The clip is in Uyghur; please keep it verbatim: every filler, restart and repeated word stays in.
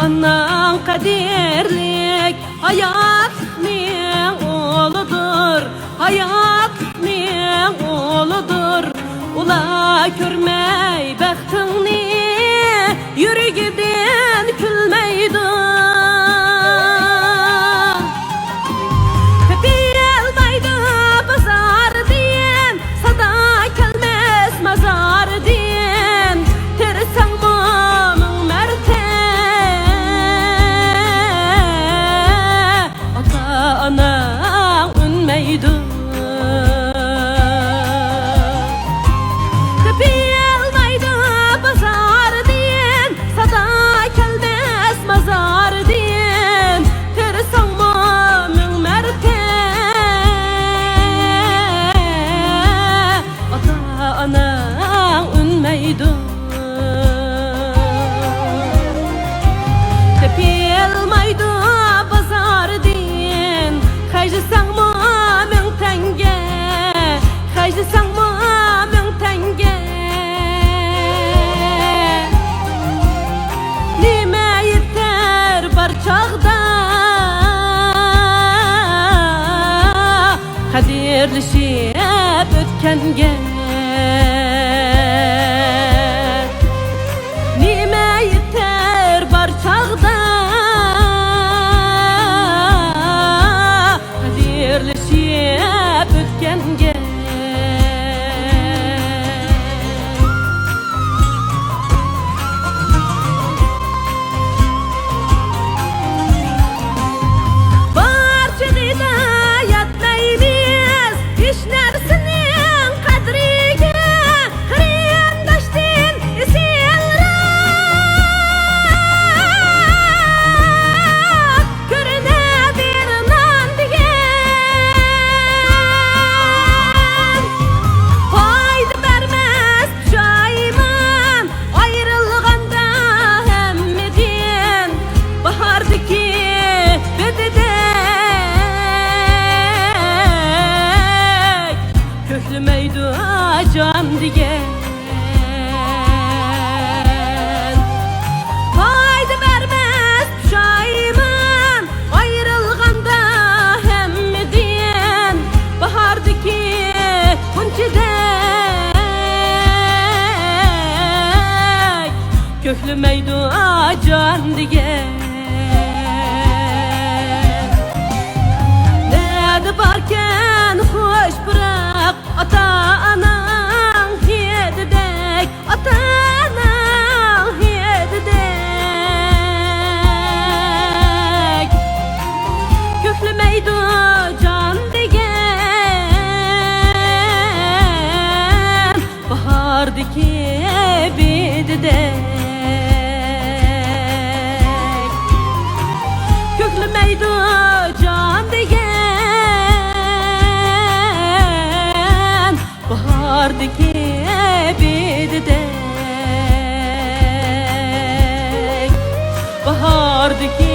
ئاناڭ قەدىرلىك ھاياتلىقنىڭ ئۇلىدۇر، ھاياتلىقنىڭ ئۇلىدۇر. ئۇلار كۆرمەي بەختىڭنى، يۈرىكىدىن كۈلمەيدۇ. تېپىلمايدۇ بازاردىن، سادا كەلمەس مازاردىن، تىرىشساڭمۇ مىڭ مەرتە، ئاتا-ئاناڭ ئۈنمەيدۇ. تېپىلمايدۇ بازاردىن، سادا كەلمەس مازاردىن، تىرىشساڭمۇ مىڭ مەرتە، ئاتا-ئاناڭ ئۈنمەيدۇ. تېپىلمايدۇ بازاردىن، خەجلىسەڭمۇ مىڭ تەڭگە، خەجلىسەڭمۇ مىڭ تەڭگە. نېمە يېتەر بار چاغدا قەدىرلىشىپ ئۆتكەنگە؟ نېمە يېتەر بار چاغدا قەدىرلىشىپ ئۆتكەنگە؟ بار چېغىدا يەتمەيمىز ھېچ نەرسىنىڭ قەدرىگە، قېرىنداشتىن ئېسىلراق كۆرۈنەر بىر نان دېگەن. پايدا بەرمەس پۇشايمان، ئايرىلغاندا ھەممىدىن باھاردىكى بېدىدەك كۆكلىمەيدۇ جان دېگەن. پايدا بەرمەس پۇشايمان، ئايرىلغاندا ھەممىدىن باھاردىكى غۇنچىدەك كۆكلىمەيدۇ جان دېگەن. نەدە باركەن خۇش پۇراق، ئاتا-ئاناڭ ھىدىدەك، ئاتا-ئاناڭ ھىدىدەك كۆكلىمەيدۇ جان دېگەن. باھاردىكى بېدىدەك كۆكلىمەيدۇ جان دېگەن. باھاردىكى بېدىدەك، باھاردىكى